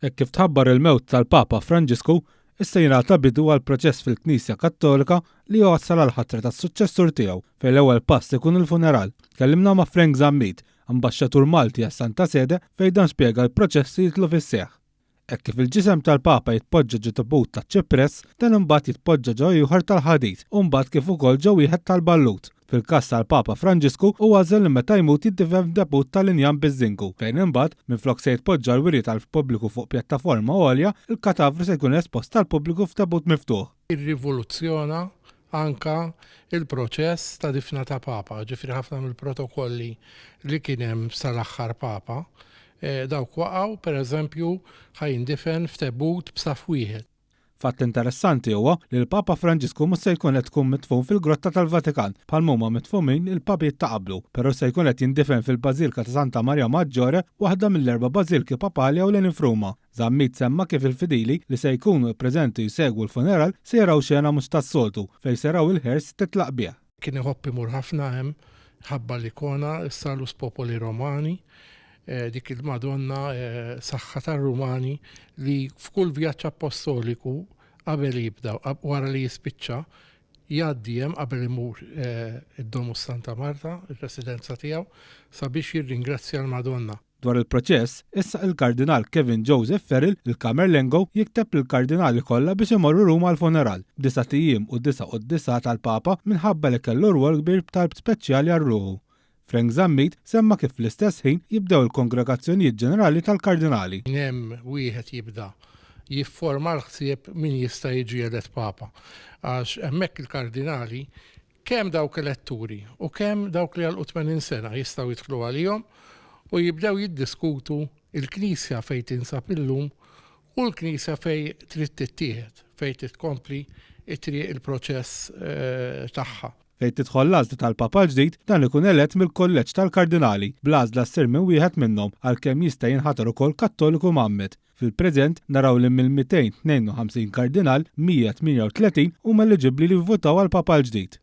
Hekk kif tħabbar il-mewt tal-Papa Franġisku, issa jingħata bidu għal proċess fil-Knisja Kattolika li jwassal għall-ħatra tas-suċċessur tiegħu, fejn l-ewwel pass ikun il-funeral. Tkellimna ma' Frank Zammit, Ambaxxatur Malti għas-Santa Sede, fejn dan spjega l-proċessi li jidħlu fis-seħħ. Hekk kif il-ġisem tal-Papa jitpoġġa ġo tebut taċ-ċipress, dan imbagħad jitpoġġa ġo ieħor tal-ħadid u mbagħad kif ukoll ġo wieħed tal-ballut. Fil-każ tal-Papa Franġisku, hu għażel li meta jmut jiddifen f'debut tal-injam biż-żinku, fejn imbagħad, minflok se jitpoġġa għall-wiri tal-pubbliku fuq pjattaforma għolja, il-katavru se jkun espost għall-pubbliku f'tebut miftuħ. Irrivoluzzjona anka l-proċess ta' difna ta' Papa, ġifieri ħafna mill-protokolli li kien hemm sal-aħħar Papa, dawk waqgħu, pereżempju, ħa jindifen f'tebut b'saff wieħed. Fatt interessanti huwa li l-Papa Franġisku mhux se jkun qed tkun midfun fil-Grotta tal-Vatikan bħal m'huma midfumin il-Papiet ta' qablu, però se jkun qed jindifen fil-Bażilka ta' Santa Maria Maggiore, waħda mill-erba' bażilki papali ewlenin f'Ruma. Zammit semma kif il-fidili li se jkunu preżenti jsegwu l-funeral se jaraw xena mhux tas-soltu fejn se jaraw il-hearse titlaq bih. Kien iħobb imur ħafna hemm ħabba l-ikona, is-Salus Popoli Romani, dik il-Madonna saħħa tar-Rumani li f'kull vjaġġ appostoliku qabel jibda, wara li jispiċċa, jgħaddi hemm qabel imur id-Domus Santa Marta, ir-residenza tiegħu, sabiex jirringrazzja l-Madonna. Dwar il-proċess, issa il-Kardinal Kevin Joseph Farrell, il-Camerlengo, jikteb lill-kardinali kollha biex imorru Ruma għall-funeral, b'disat ijiem u disa' quddisat għall-Papa minħabba li kellu rwol kbir b'talb speċjali għal ruħu. Frank Zammit semma kif fl-istess ħin jibdew il-kongregazzjonijiet ġenerali tal-kardinali. Minn hemm wieħed jibda jifforma l-ħsieb min jista' jiġi elett Papa. Għax hemmhekk il-kardinali Kemm dawk eletturi u kemm dawk li għalqu 80 sena jistgħu jidħlu għalihom u jibdew jiddiskutu l-Knisja fejn tinsab illum u l-Knisja fejn trid tittieħed, fejn trid tkompli t-triq il-proċess tagħha. Fejn tidħol l-għażla tal-Papa l-ġdid, dan ikun elett mill-Kulleġġ tal-Kardinali, bl-għażla ssir minn wieħed minnhom, għalkemm jista' jinħatar ukoll Kattoliku mgħammed. Fil-preżent, naraw li mill-252 kardinal, 138 huma eliġibbli li jivvutaw għall-Papa l-ġdid.